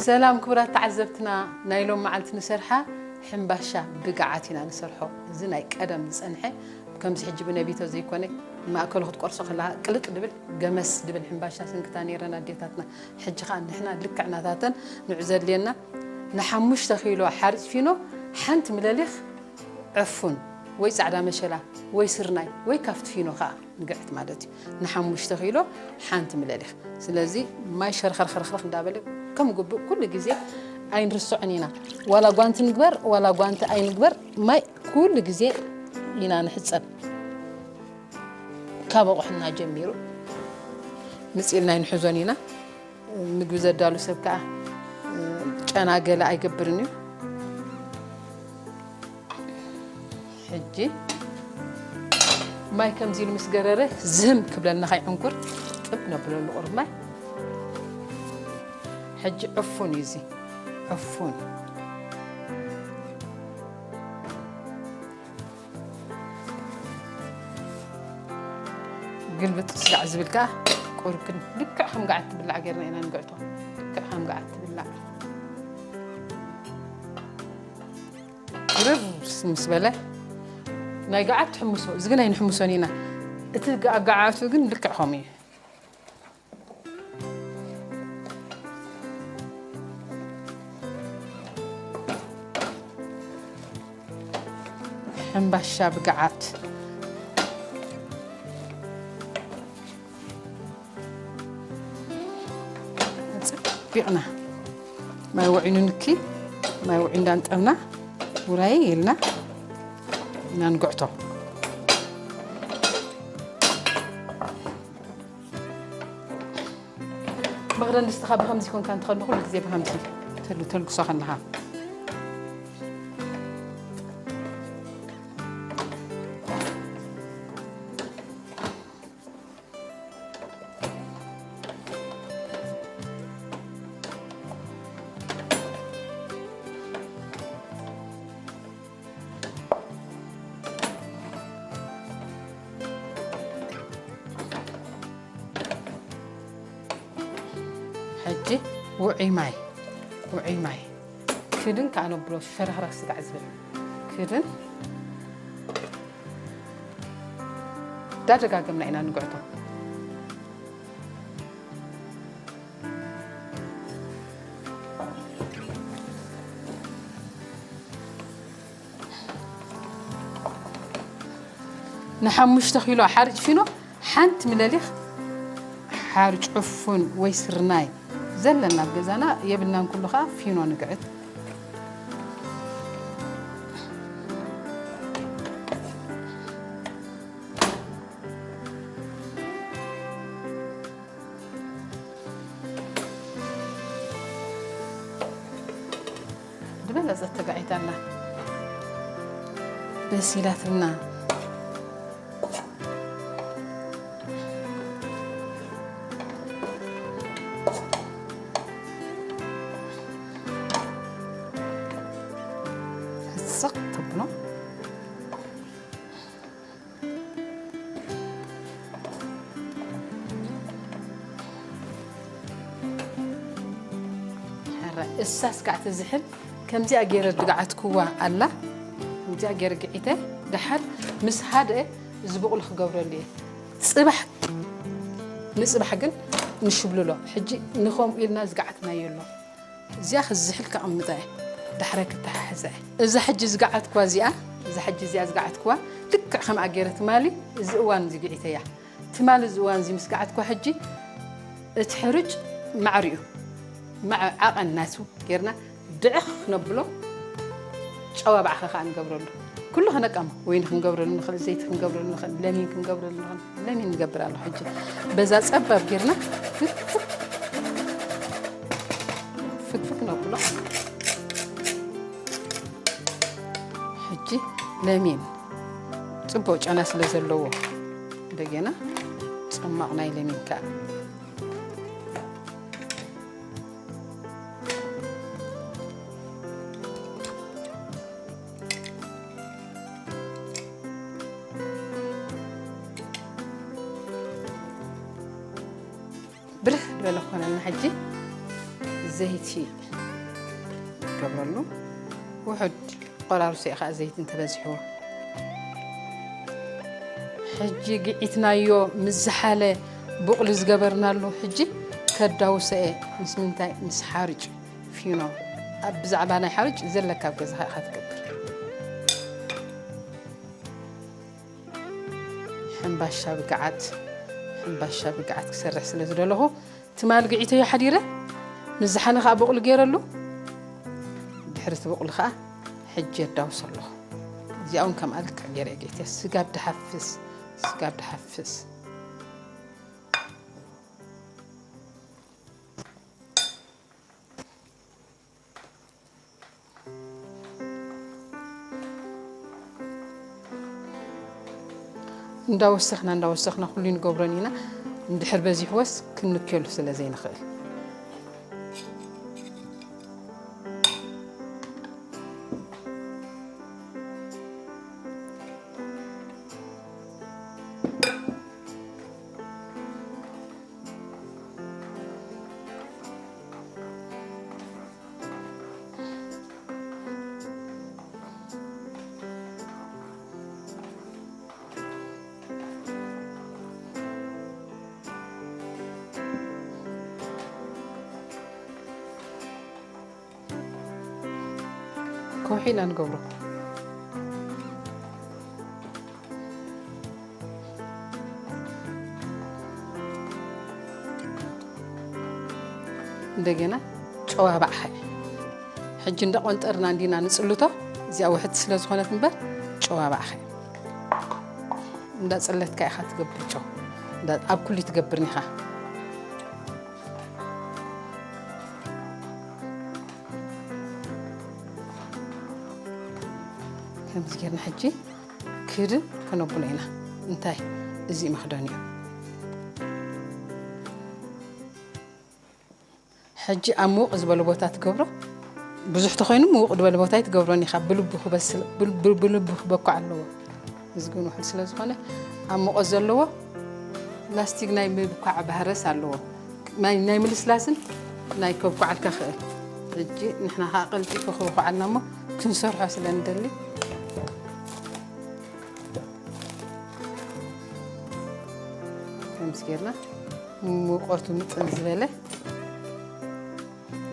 ሰላም ክቡራት ተዓዘብትና፣ ናይ ሎም መዓልቲ ንሰርሓ ሕምባሻ ብግዓት ኢና ንሰርሖ። እዚ ናይ ቀደም ዝጸንሐ፣ ከምዚ ሕጂ ብነቢቶ ዘይኮነ፣ ማእከሉ ክትቆርሶ ከለኻ ቅልቅ ድብል፣ ገመስ ድብል ሕምባሻ ስንክታ ነይረን ኣዴታትና። ሕጂ ኸኣ ንሕና ልክዕ ናታተን ንዑ ዘድልየና ንሓሙሽተ ኪሎ ሓርጭ ፊኖ ሓንቲ ምለሊኽ ዕፉን ወይ ጻዕዳ መሸላ ወይ ስርናይ ወይ ካፍቲ ፊኖ ኸኣ ንግዕት ማለት እዩ። ንሓሙሽተ ኪሎ ሓንቲ ምለሊኽ። ስለዚ ማይ ሸርኸርኸርኸር እንዳበለ ከም ግቡእ ኩሉ ግዜ ኣይንርስዖን ኢና። ዋላ ጓንቲ ንግበር፣ ዋላ ጓንቲ ኣይንግበር፣ ማይ ኩሉ ግዜ ኢና ንሕጸብ። ካብ ኣቑሑና ጀሚሩ ምጽ ኢልና ኣይንሕዞን ኢና። ምግቢ ዘዳሉ ሰብ ከኣ ጨና ገለ ኣይገብርን እዩ። ሕጂ ማይ ከምዚ ኢሉ ምስ ገረረ ዝህም ክብለልና ከይዕንኩር ጥብ ነብለሉ ቁሩብ ማይ። ሕጂ ዕፉን እዩ እዚ፣ ዕፉን። ግልብጥ ስጋዕ ዝብል ከኣ ቁሩብ ክን-፣ ልክዕ ከም ገዓት ትብላዕ ጌርና ኢና ንግዕቶ። ልክዕ ከም ገዓት ትብላዕ። ርር ምስ በለ ናይ ገዓት ትሕምሶ፣ እዚ ግን ኣይንሕምሶን ኢና። እቲ ገ-፣ ኣገዓቱ ግን ልክዕ ከምኡ እዩ። ሕምባሻ ብገዓት ኣጸቢቕና ማይ ውዒኑ ንኪ፣ ማይ ውዒ እንዳንጠብና ውራይ ኢልና ኢና ንግዕቶ። መኽደን ድስትኻ ብኸምዚ ኮንካ እንተኸሉ ኩሉ ግዜ ብኸምዚ ተሉ-፣ ተልግሶ ከለኻ። ሕጂ ውዑይ ማይ፣ ውዑይ ማይ ክድን ከኣ ነብሎ ሸረኽረኽ ስጋዕ ዝብል ክድን ዳደጋገምና ኢና ንግዕቶ። ንሓሙሽተ ኪሎ ሓርጭ ፊኖ ሓንቲ ምለሊኽ ሓርጭ ዕፉን ወይ ስርናይ ዘለና ኣብ ገዛና የብልናን። ኩሉ ኸኣ ፊኖ ንግዕት። ዝበለጸት ተጋዒት ኣላ። በሲላትና። ሕስቕ ተብሎ። ሕረ እሳስ ከዓ ትዝሕል። ከምዚኣ ገይረ ድግዓትክዋ ኣላ። ከምዚኣ ገይረ ግዒተ፣ ደሓር ምስ ሃድአ እዚ ብቑሉ ክገብረሉ እየ። ጽባሕ፣ ንጽባሕ ግን ንሽብልሎ። ሕጂ ንኸምኡ ኢልና ዝገዓትናዮ ኣሎ። እዚኣ ክዝሕል ከቐምጣ እየ። ዳሕራይ ክተሓሕዛ እየ። እዛ ሕጂ ዝገዓትክዋ እዚኣ፣ እዛ ሕጂ እዚኣ ዝገዓትክዋ ልክዕ ከምኣ ገይረ ትማሊ እዚ እዋን እዚ ግዒተያ። ትማሊ እዚ እዋን እዚ ምስ ገዓትክዋ ሕጂ እቲ ሕርጭ ማዕሪኡ፣ ማዕ-፣ ዓቐን ናቱ ጌርና ድዕኽ ነብሎ። ጨዋ ባዕኸ ከኣ ንገብረሉ። ኩሉ ክነቀሞ፣ ወይኒ ክንገብረሉ ንኽእል፣ ዘይቲ ክንገብረሉ ንኽእል፣ ለሚን ክንገብረሉ ንኽእል። ለሚን ንገብር ኣለኹ ሕጂ። በዛ ጸባብ ጌርና ፍትፍት፣ ፍትፍት ነብሎ። ሕጂ ለሚን ጽቡቕ ጨና ስለ ዘለዎ፣ እንደገና ጽማቕ ናይ ለሚን ከኣ። ብርህ ዝበለ ኮነልና። ሕጂ እዚ ዘይቲ ገብረሉ። ውሑድ ቆራርሶ እየ ከዓ ዘይቲ እንተበዚሕዎ። ሕጂ ግዒትናዮ ምስ ዝሓለ፣ ቡቕሊ ዝገበርናሉ፣ ሕጂ ከዳውሶ እየ። ምስ ምንታይ? ምስ ሓርጭ ፊኖ። ኣብ ብዛዕባ ናይ ሓርጭ ዘለካ ኣብ ገዛኻ ኢኻ ትገብር። ሕምባሻ ብግዓት፣ ሕምባሻ ብግዓት ክሰርሕ ስለ ዝደለኹ፣ ትማል ግዒተዮ ሓዲረ፣ ምስ ዝሓለ ኸኣ ቡቕሊ ገይረሉ። ድሕሪ እቲ ቡቕሊ ኸኣ ሕጂ የዳውሶ ኣለኹ። እዚኣ እውን ከምኣ ልክዕ ገይረ እየ ገይተያ። ስጋብ ድሓፍስ፣ ስጋብ ድሓፍስ። እንዳወሰኽና፣ እንዳወሰኽና ኩሉ ንገብሮን ኢና። እንድሕር በዚሕወስ ክንክየሉ ስለ ዘይንኽእል። ከውሒ ኢና ንገብሮ። እንደገና ጨዋ ባዕኸ። ሕጂ እንዳቆንጠርና እንዲና ንጽልቶ፣ እዚኣ ውሕድቲ ስለ ዝኾነት እምበር፣ ጨዋ ባዕኸ። እንዳጸለትካ ኢኻ ትገብር ጨው። እንዳ-፣ ኣብ ኩሉ ትገብር ኢኻ። ከምዚ ጌርና ሕጂ ክድን ከነብሎ ኢና። እንታይ? እዚ መኽደኒኡ። ሕጂ ኣብ ምውቕ ዝበለ ቦታ ትገብሮ። ብዙሕ ተኾይኑ ምውቕ ዝበለ ቦታ ኣይትገብሮን ኢኻ። ብልቡ ክበስል፣ ብል-፣ ብል-፣ ብልቡ ክበኩዕ ኣለዎ። እዚ ግን ውሑድ ስለ ዝኾነ ኣብ ሙቐት ዘለዎ ላስቲክ ናይ ምብኳዕ ባህረስ ኣለዎ። ናይ፣ ናይ ምልስላስን ናይ ከብኩዓልካ ክእል። ሕጂ ንሕና ከዓ ቀልጢፉ ክብኩዓልና እሞ ክንሰርሖ ስለ ንደሊ ከምዚ ጌርና ሙቐቱ ምጥን ዝበለ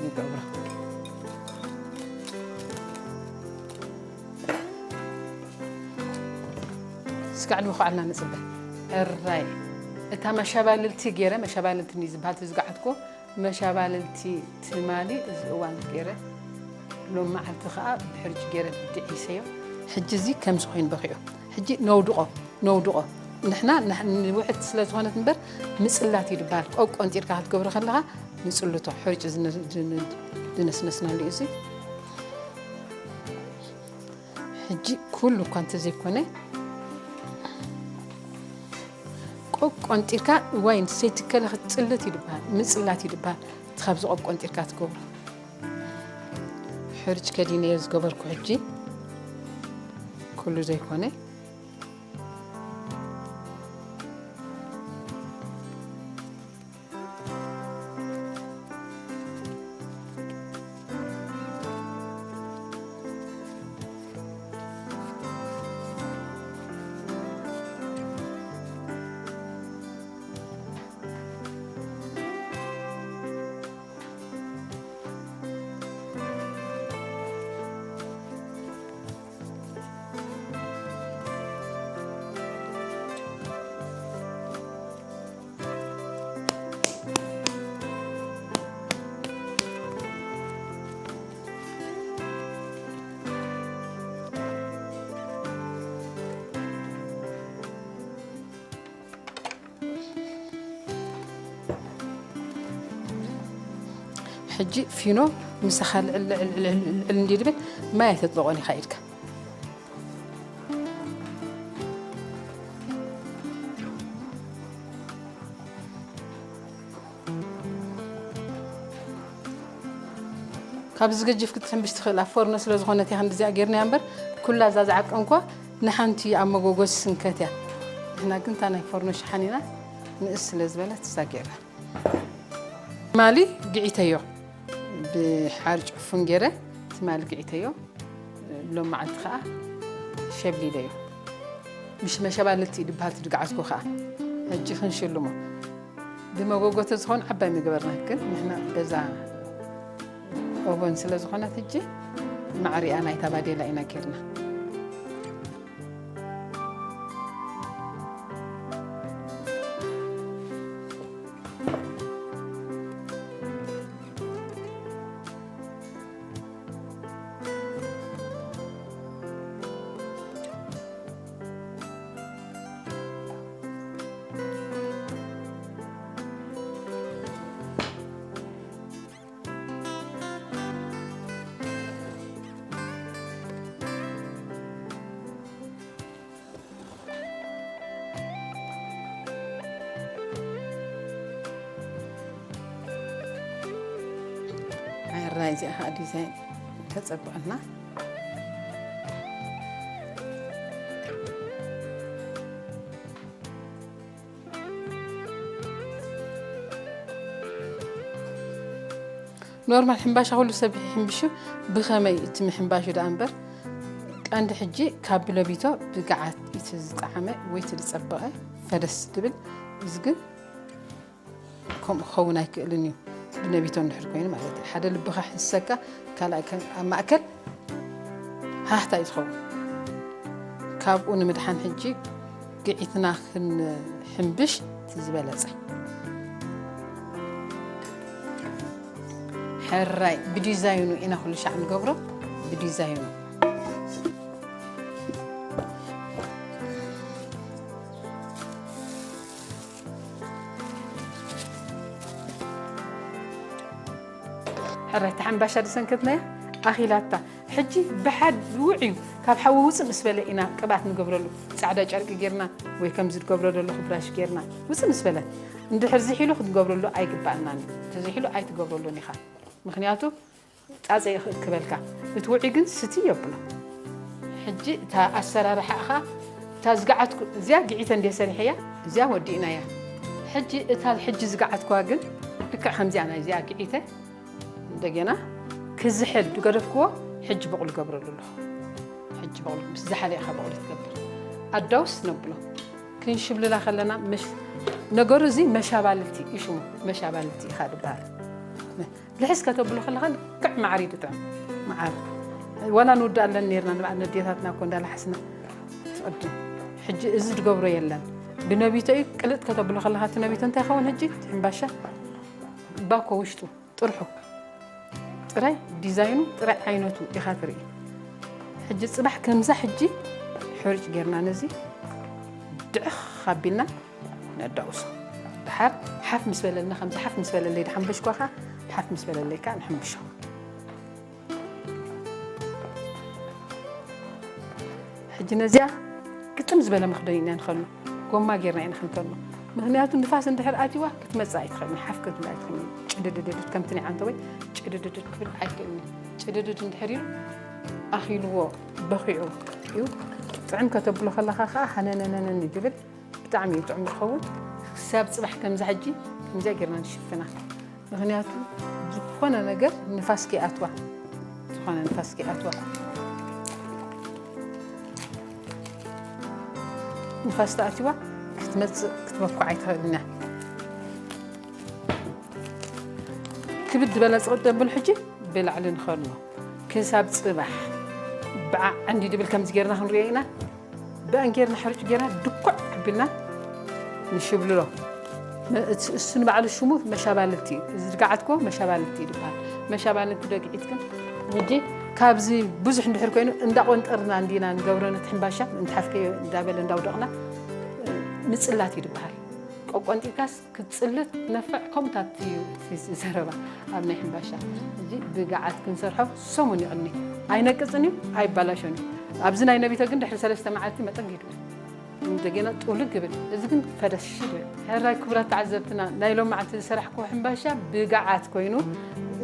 ንገብሮ። ስጋዕ ንምኹዓልና ንጽበ። እራይ። እታ መሻባልልቲ ገይረ፣ መሻባልልቲ እንዲ ዝበሃል ትዝጋዓትኮ፣ መሻባልልቲ ትማሊ እዚ እዋን ገይረ፣ ሎም መዓልቲ ኸዓ ብሕርጭ ገይረ ድዒሰዮ። ሕጂ እዚ ከምዚ ኮይኑ በኺዑ። ሕጂ ነውድቖ፣ ነውድቖ። ንሕና፣ ንሕ-፣ ንውሕድ ስለ ዝኾነት እምበር ምጽላት እዩ ዝበሃል። ቆብ ቆንጢርካ ክትገብሮ ከለኻ ምጽልቶ፣ ሕርጭ ዝነ-፣ ዝነ-፣ ዝነስነስናሉ እዩ እዚ። ሕጂ ኩሉ እኳ እንተዘይኮነ፣ ቆብ ቆንጢርካ ዋይን ሰይትከለ ክትጽልት እዩ ዝበሃል፣ ምጽላት እዩ ዝበሃል። እቲ ካብዚ ቆብ ቆንጢርካ ትገብሮ። ሕርጭ ከዲነዮ ዝገበርኩ ሕጂ ኩሉ ዘይኮነ። ሕጂ ፊኖ ምሳኻ ልዕል፣ ልዕል፣ ልዕል፣ ልዕል እንዲ ድብል ማይ ኣይተጥበቖን ኢኻ ኢድካ። ካብዚ ገጅፍ ክትሕምብሽ ትኽእል፣ ኣብ ፎርኖ ስለ ዝኾነት እያ ክንድዚኣ ጌርናያ እምበር፣ ኩላ እዛ ዝዓቀንኳ ንሓንቲ ኣብ መጎጎ ትስንከት እያ። ንሕና ግን እታ ናይ ፎርኖ ሸሓኒና ንእስ ስለ ዝበለት እዛ ጌርና። ማሊ ግዒተዮ። ብሓርጭ ዕፉን ገይረ ትማሊ ግዒተዮ። ሎም መዓልቲ ከዓ ሸብሊለዮ። ምሽ መሸባልቲ ድበሃል ትድግዓትኩ ከዓ ሕጂ ክንሽልሞ። ብመጎጎ ተዝኾን ዓባይ ምገበርና፣ ግን ንሕና ገዛ ኦቨን ስለ ዝኾነት ሕጂ ማዕሪኣ ናይታ ባዴላ ኢና ጌርና። ኣራይ እዚኣ ከዓ ዲዛይን ተጸብቐና። ኖርማል ሕምባሻ ኩሉ ሰብ ይሕምብሹ፣ ብኸመይ እቲ ምሕምባሹ ደኣ እምበር፣ ቀንዲ ሕጂ ካብ ብነቢቶ ብግዓት እቲ ዝጠዓመ ወይ እቲ ዝጸበቐ ፈደስ ዝብል። እዚ ግን ከምኡ ክኸውን ኣይክእልን እዩ፣ ብነቢቶ እንድሕር ኮይኑ ማለት እዩ። ሓደ ልብኻ ሕሰካ፣ ካልኣይ ከ-፣ ኣብ ማእከል ሃህታ እዩ ዝኸውን። ካብኡ ንምድሓን ሕጂ ግዒትና ክንሕምብሽ እቲ ዝበለጸ። ሕራይ ብዲዛይኑ ኢና ኩሉ ሻዕ ንገብሮ፣ ብዲዛይኑ። ሕራይ እታ ሓምባሻ ዝሰንከትናያ ኣኺላታ። ሕጂ ብሓድ ውዕዩ ካብ ሓዊ ውፅእ ምስ በለ ኢና ቅብኣት ንገብረሉ። ፃዕዳ ጨርቂ ጌርና ወይ ከምዚ ዝገብሮ ዘለኹ ብራሽ ጌርና ውፅእ ምስ በለ። እንድሕር ዝሒሉ ክትገብረሉ ኣይግባኣናን እዩ። ተዝሒሉ ኣይትገብረሉን ኢኻ። ምኽንያቱ ጻጸ ይኽእክበልካ። እቲ ውዑይ ግን ስቲ የብሎ። ሕጂ እታ ኣሰራርሓ እኻ፣ እታ ዝገዓትኩ፣ እዚኣ ግዒተ እንድየ ሰሪሐያ፣ እዚኣ ወዲእናያ። ሕጂ እታ ሕጂ ዝገዓትኩዋ ግን ልክዕ ከምዚኣ ናይ እዚኣ ግዒተ እንደገና ክዝሕል ዝገደፍክዎ ሕጂ በቑል ገብረሉ ኣለኹ። ሕጂ በቑል ምስ ዝሓለ ኢኻ በቑል ትገብር። ኣዳውስ ነብሎ። ክንሽብልላ ከለና መሽ-፣ ነገሩ እዚ መሻባልቲ እዩ ሽሙ። መሻባልቲ ኢኻ ዝበሃል። ልሕስ ከተብሎ ከለኻ ልክዕ መዓር እዩ ዝጥዕም። መዓር። ዋላ ንውዳእ ኣለና ነርና፣ ንበዓል ነዴታትና እኮ እንዳላሓስና ትቕድም። ሕጂ እዚ ዝገብሮ የለን። ብነቢቶ እዩ ቅልጥ ከተብሎ ከለኻ እቲ ነቢቶ እንታይ ይኸውን ሕጂ? እቲ ሕምባሻ ባኮ ውሽጡ ጥርሑ ጥራይ ዲዛይኑ ጥራይ ዓይነቱ ኢኻ ትርኢ። ሕጂ ጽባሕ ከምዛ ሕጂ ሕርጭ ጌርና ነዚ ድዕኽ ኣቢልና ነዳውሶ። ድሓር ሓፍ ምስ በለልና፣ ከምዚ ሓፍ ምስ በለለይ ድሓንበሽኳ ኸኣ ሓፍ ምስ በለለይ ከኣ ንሕንብሾ። ሕጂ ነዚኣ ግጥም ዝበለ መኽደኒ ኢና ንኸድኖ። ጎማ ጌርና ኢና ክንከድኖ። ምኽንያቱ ንፋስ እንድሕር ኣትይዋ ክትመጽእ ኣይትኽእልን፣ ሓፍ ክትብል ኣይትኽእልን። ጭድድድድ ከምቲ ናይ ዓንተቦይ ጭድድድድ ክብል ኣይክእልን እዩ። ጭድድድ እንድሕር ኢሉ ኣኺልዎ በኺዑ እዩ። ጥዕም ከተብሎ ከለኻ ኸኣ ሃነነነነን እዩ ዝብል። ብጣዕሚ እዩ ጥዑም ዝኸውን። ክሳብ ጽባሕ ከምዛ ሕጂ ከምዚኣ ጌርና ንሽፍና። ምኽንያቱ ዝኾነ ነገር ንፋስ ከይኣትዋ፣ ዝኾነ ንፋስ ከይኣትዋ። ንፋስ ተኣትዋ ክትመጽእ ክትበኩዕ ኣይትኽእልን እያ። ክብድ ዝበለ ጽቕጥ ዘብል ሕጂ ብላዕሊ ንኸድኖ። ክሳብ ጽባሕ ብዓዕ እንዲ ድብል ከምዚ ጌርና ክንሪኦ ኢና። ብኣን ጌርና ሕርጭ ጌርና ድኩዕ ኣቢልና ንሽብልሎ። መ-፣ እስ-፣ እሱ ንባዕሉ ሽሙ መሻባልቲ እዩ። እዚ ዝገዓትኮ መሻባልቲ እዩ ዝበሃል። መሻባልቲ ዶ ግዒትክን? ሕጂ ካብዚ ብዙሕ እንድሕር ኮይኑ እንዳቆንጠርና እንዲና ንገብሮ ነቲ ሕምባሻ፣ እንተሓፍከዮ እንዳበለ እንዳውደቕና፣ እ፣ ምጽላት እዩ ዝበሃል። ቆቆንጢርካስ ክትጽልት ትነፍዕ፣ ከምኡታት እዩ እቲ ዘረባ ኣብ ናይ ሕምባሻ። እዚ ብግዓት ክንሰርሖ ሰሙን ይቕኒ። ኣይነቅጽን እዩ፣ ኣይባላሾን እዩ። ኣብዚ ናይ ነቢቶ ግን ድሕሪ ሰለስተ መዓልቲ መጠን ይድብል። እንደገና ጥውልግ ይብል። እዚ ግን ፈደሽ ይብል። ሕራይ ክቡራት ተዓዘብትና፣ ናይ ሎም መዓልቲ ዝሰራሕክዎ ሕምባሻ ብግዓት ኮይኑ፣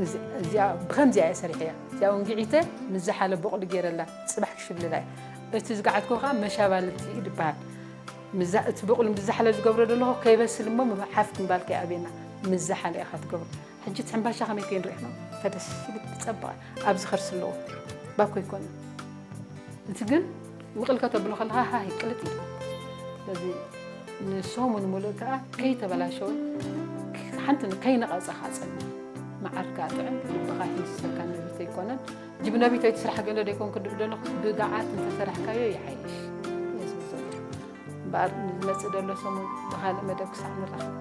እዚ-፣ እዚኣ ብኸምዚኣ እየ ሰሪሐያ። እዚኣ እውን ግዒተ ምስ ዝሓለ ቦቕሊ ገይረላ፣ ጽባሕ ክሽብልላ እየ። እቲ ዝገዓትክዎ ከዓ መሻባልቲ እዩ ዝበሃል። ምዛ-፣ እቲ ብቑል ምስ ዝሓለ ዝገብሮ ዘለኹ ከይበስል እሞ ሓፍ ምባል ከይኣብየና፣ ምስ ዝሓለ ኢኻ ትገብሮ። ሕጂ እቲ ሕምባሻ ከመይ ከይንሪእና ተደስ ይብል፣ ጸባቐ ኣብዚ ከርሲ ኣለዎ፣ ባኮ ይኮነ። እቲ ግን ውቕል ከተብሎ ከለኻ ሃይ ቅልጥ እዩ። ስለዚ ንሰሙን ሙሉእ ከኣ ከይተበላሸወ፣ ሓንቲ ከይነቐጸ ከኣ ጸንሕ። መዓር ከኣ ጥዕም፣ ልብኻ ይትንስሰካ፣ ነቢት ኣይኮነን። ጅብ ነቢት ኣይትስራሕ ገለ ደይኮንኩ ድብል ዘለኹ፣ ብገዓት እንተሰራሕካዮ ይሓይሽ። እየ ዝብል ዘለኹ። እምበኣር ንዝመጽእ ዘሎ ሰሙን ብኻልእ መደብ ክሳዕ ንራኸብ።